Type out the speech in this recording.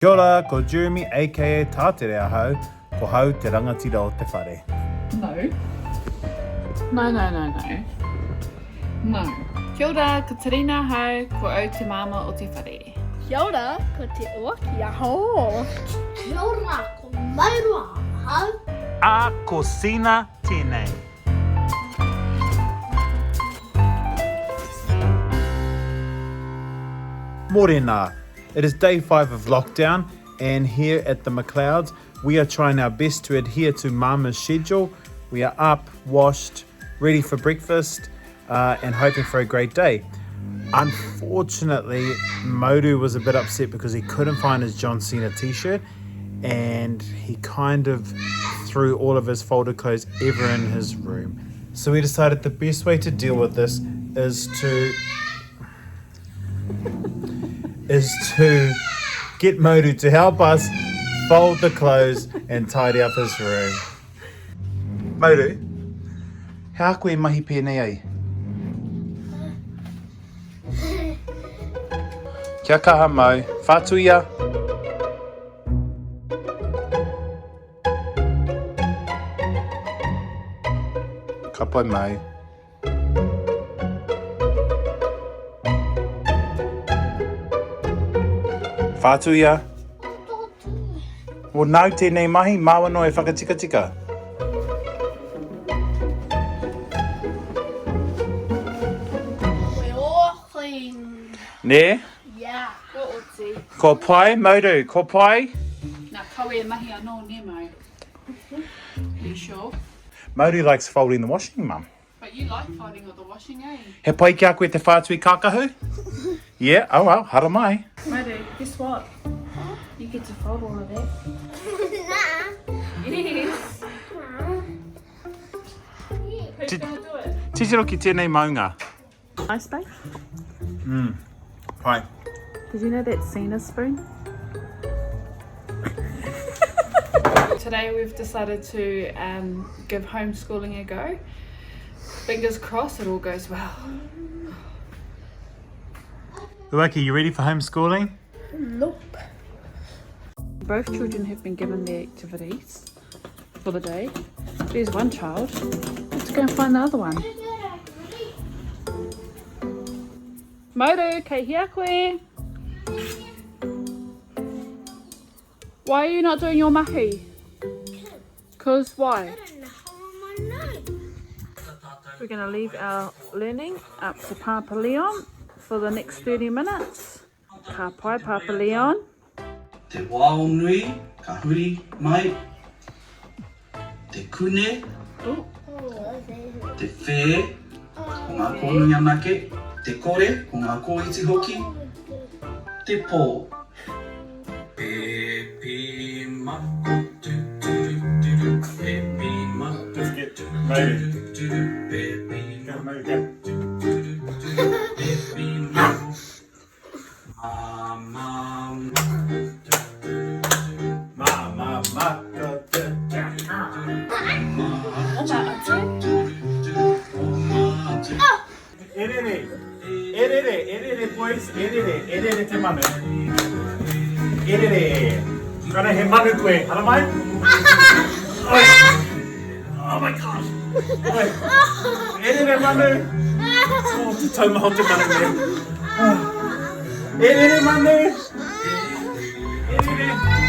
Kia ora, ko Jeremy aka Tātere ahau, ko hau te rangatira o te whare. No. No, no, no, no. No. Kia ora, ko Terina ahau, ko au te māmā o te whare. Kia ora, ko Te Oaki ahau. Kia ora, ko Mauroa ahau. Ā, ko Sina tēnei. Morena. It is day 5 of lockdown and here at the McLeods we are trying our best to adhere to mama's schedule. We are up, washed, ready for breakfast uh, and hoping for a great day. Unfortunately, Modu was a bit upset because he couldn't find his John Cena t-shirt and he kind of threw all of his folded clothes ever in his room. So we decided the best way to deal with this is to is to get Modu to help us fold the clothes and tidy up his room. Modu, hea koe mahi pēnei ai? Kia kaha mau, whātuia! Ka pai mau. Whātuia. Well, nāu tēnei mahi, māu anō e whakatikatika. Nē? Yeah. Ko oti. Ko pai, Mauru, ko pai? Nā, kawe e mahi anō, nē, Mau? You sure? Mauru likes folding the washing, Mum. But you like folding all the washing, eh? He pai ki a koe te whātui kākahu? Yeah, oh well, haramai. Mauru, guess what? You get to fold all of that. Nah. Yes. Who's gonna do it? Titiro ki tēnei maunga. Nice, babe? Mm. Pai. Did you know that's Cena's spoon? Today we've decided to um, give homeschooling a go. Fingers crossed it all goes well. Uaki, you ready for homeschooling? Nope. Both children have been given their activities for the day. There's one child. Let's go and find the other one. Mauru, kei hea koe? Why are you not doing your mahi? Cause why? We're going to leave our learning up to Papa Leon for the next 30 minutes. Ka pai, Papa Leon. Te wao nui, ka huri mai. Te kune. Te whē, ko ngā kōnui anake. Te kore, ko ngā kōiti hoki. Te pō. Pēpi mako tu turu turu pēpi mako tu turu turu pēpi mako tu turu turu pēpi mako E rere, e rere, e rere boys, e rere, e rere te manu. E rere. Kana he manu koe, haramai? Oi. Oh my god. Oi. E rere manu. Oh, te taumaha o te manu nei. E rere manu. E rere.